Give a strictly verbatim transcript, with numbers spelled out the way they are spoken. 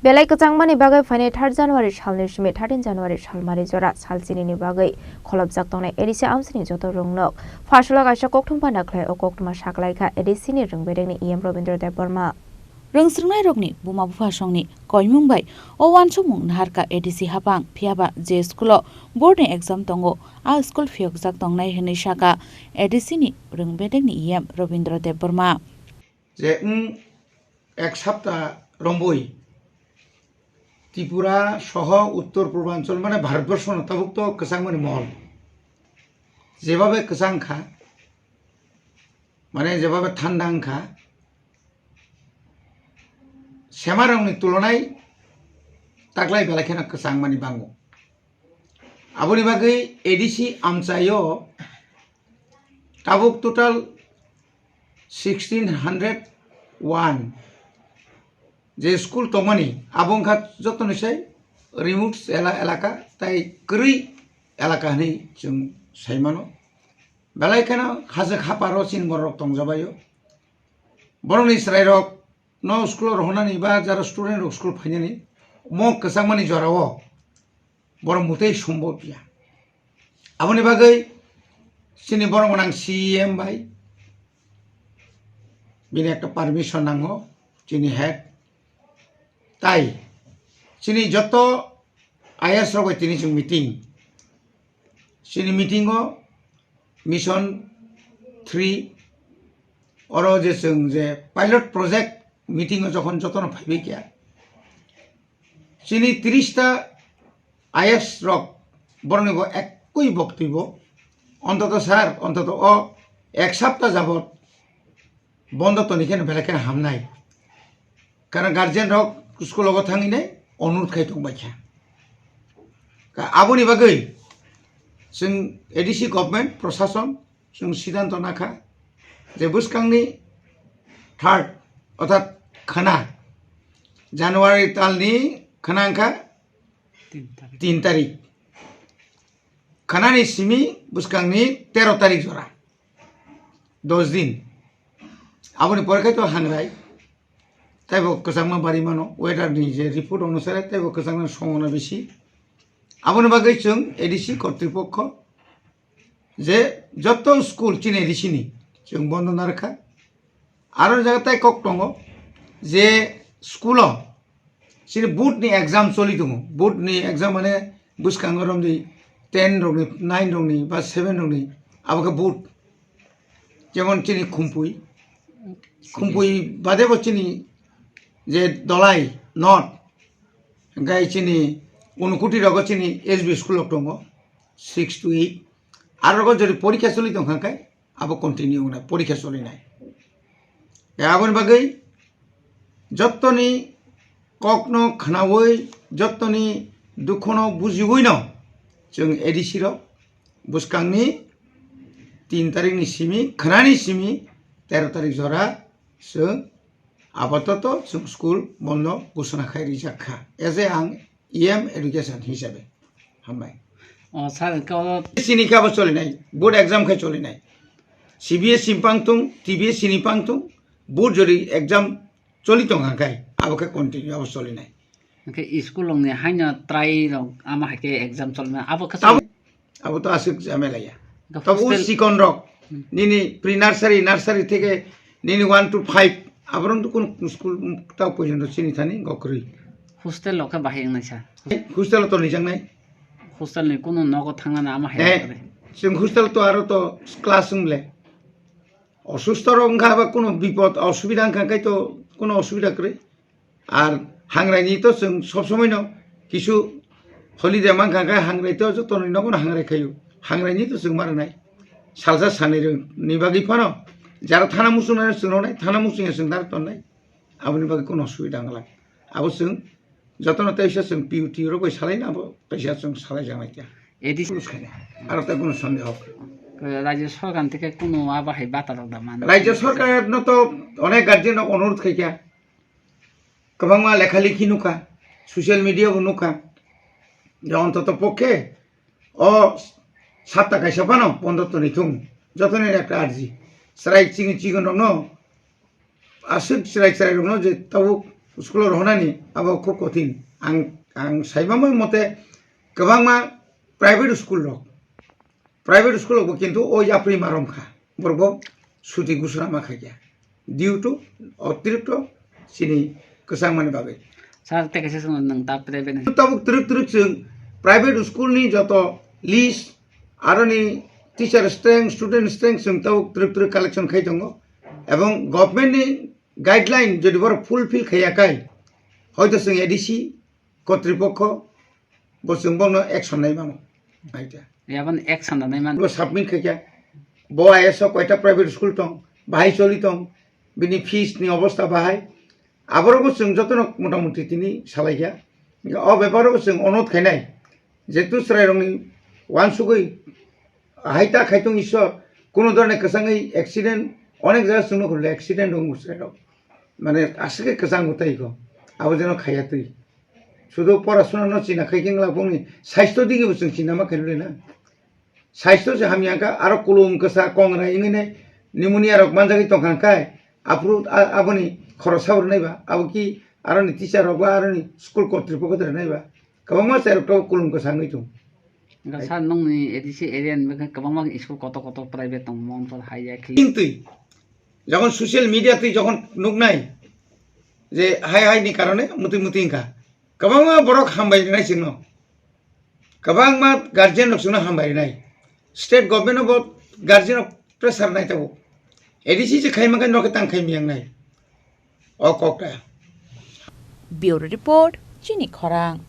Belai kwchangmani bagwi phainai third January salni simi thirteen January salmari jora sal chinini bagwi kholopjak tongnai A D C amchaini joto rwngnok. Pharsalo kaisa koktwma panda khlai o koktwma saklaikha A D C ni rwng bedekni E M Robindra Debbarma. Rwngsrwngnairokni buma buphasongni koimung bai o uansukmung naharkha A D C haphang, phiyaba je school-o board ni exam tongo, a school phiyokjak tongnai hwnwi sakha A D C ni rwng bedekni E M Robindra Debbarma. Je wng ek sapta romboi Tripura soho Uttor Purbanchal mane Bharatborshono tabuk to kwchangmani mohol. Jebabe kwchang kha, mane jebabe thanda wng kha, semarokni tulonai taklai belai kheno kwchangmani bango. Aboni bagwi A D C amchaio tabuk total sixteen hundred one je school tongmani, abo wngkha jotoni sai remote ela-, elaka tai kwrwi elaka hwnwi chwng sai mano. Belai kheno hajwk haparo chini borok tongjabaio. Borokni chwrairok no school-o rohornani ba jara student rok school phainani mo kwchangmani jorao borok mwtwi sombob ya. Aboni bagwi chini borok gwnang C E M bai bini ekta permission nango, chini head. Tai chini joto I A S rok bai tini chwng meeting. Chini meeting-o Mission three oro je chwng je pilot project meeting-o jokhon jotono phaibai kha, chini tris ta I A S rok borokni bo ekkoi boktwibo, ontoto sir, ontoto o ek sapta jabot bondo toni kheno belai kheno hamnai. Karon guardian rok school-o thangwi nai onurot khai tong bai kha. Ka aboni bagwi chwng A D C government, prosason, chwng siddhanto nakha je bwskangni third, orthat khwna January talni khwna wngkha tin tarik. Khwnani simi bwskangni tero tarik jora, dos din. Aboni pore khai to hangrai, taibo kwchangma bari mano, weather ni je report onusare taibo kwchangma somona bisi. Aboni bagwi chwng A D C kortripokho je joto school chini A D C ni chwng bondo narwkha. Aro jaga tai kok tongo je school-o chini board ni exam choli tongo. Board ni exam mane bwskango romdi ten rokni, nine rokni ba seven rokni abo khe board. Jemon chini Khumpui, Khumpui bade bo chini je Dolai North, hingkai chini Unukoti rogo chini S B school rok tongo, six to eight. Aro rogo jodi porikha choli tongkha khe abo continue wngnai, porikha solinai. Tei aboni bagwi jottoni kokno khnaui, jottoni dukhono bujiui no chwng A D C rok bwskangni tin tarikni simi, khwnani simi tero tarik jora chwng apatoto chwng school bondo ghosona khai rijak kha. As a ang E M education hisabe. Hambai. O, sir, hwnkhe o C B S E ni khe abo cholinai, board exam khe cholinai. C B S E ni pang tung, T B S E ni pang tung, board jodi exam choli tong kha khai, abo khe continue abo cholinai. Hwnkhe school rokni haino try rok ama hai khe exam cholinai, abo khe Abo, abo to aswk jamela ya. Hwnkhe Tabo o hostel sikon rok, Hmm. nini pre nursery, nursery theke nini one to five, aborok to kono school tao porjonto chini thani gokrwi. Hostel rok khe bahai wngnai sa. Hostel to nijaknai. Hostel ni kuno nogo thangnani ama hai Eh, rok khe. Chwng hostel to aro to class wng le. Osusto rok wngkha ba kuno bipod osubida wngkha khai to kuno osubida kwrwi. Ar hangrai ni to chwng sob somoi no kisu holiday mankha khai hangrai to joto ni nogo no hangrai khaio. Hangrai ni to chwng ma rwnai. Salsa sanai rw ni bagwi phano jara thana muchung nai chwng rwnai, thana muchung ya chwng dar tonnai. Aboni bagwi kuno osubida wngla. Abo chwng jotono teisa chwng P U T rok bai salai na, abo teisa chwng salai janai kya. A D C Aro tai kuno sandi hok. Rajya sorkar theke kuno abo hai bata rok da man. Rajya sorkar no to onek guardian rok onurodh khai kya. Kwbangma lekha likhi nukha, social media bo nukha. Je ontoto pokhe o sapta kaisa phano bondo toni thung. Jotoni ekta arji. Chwrai chini chikon rokno aswk chwrai chwrai rokno je tabuk school o rohonani abo khub kothin. Ang, ang saimamo mote kwbangma private school rok, private school rok bo kintu o yapri marom kha, borok bo suti gusura ma khaikha due to otirikto chini kwchangmani bagwi. Sir, tei kaisa swngno nwng ta private ni. Tabuk twrwk twrwk chwng private school ni joto list, aroni teacher strength, student strength chwng tabuk twrwk twrwk collection khai tongo, ebong government ni guideline jodi borok fulfill khaiya khai, hoito chwng A D C kotripokho bo chwng bono action nai mano. Aita. Yabon action da nai man. Bo submit khaikha, bo I S o koita private school tong, bahai choli tong, bini fees ni obostha bahai. Aborok bo chwng jotono motamuti tini salaikha. O beparo bo chwng onot khainai. Jetu chwrairokni uansugwi hai ta khai tong Ishwar, kuno dhorone kwchangwi accident, onek jaga chwngno khulile accident wngo chwrairok. Mane aswk khe kwchango tei kho. Abo jeno khaiya twi. Sudu porasuna no china khai khe wngla bongni saisto digi bo chwng china ma khainwi na. Saisto se hamya kha, aro kulum kwsa kongra wngwi ne pneumonia rok manjagwi tongkha khai, aphuru a-, aboni khoroksa bo rwnai ba, abo ki aroni teacher rok ba aroni school kotripokho rwnai ba. Kwbangma chai rok tabuk kulum kwsa wngwi tongo. Wngkha sir, nokni A D C area ni bagwi kwbangma school kotor kotor private tongo, Mohanpur hai ya khili. Twi, jokhon social media twi jokhon nuknai je hai hai ni karone mutwi mutwi wngkha, kwbangma borok hambai rinai chwngno, kwbangma guardian rok chwngno hambai rinai, state government no bo guardian rok pressure nai tabuk, A D C se khai mankha nokhe tang khai miyangnai o kok ta. Bureau Report, Chini Khorang.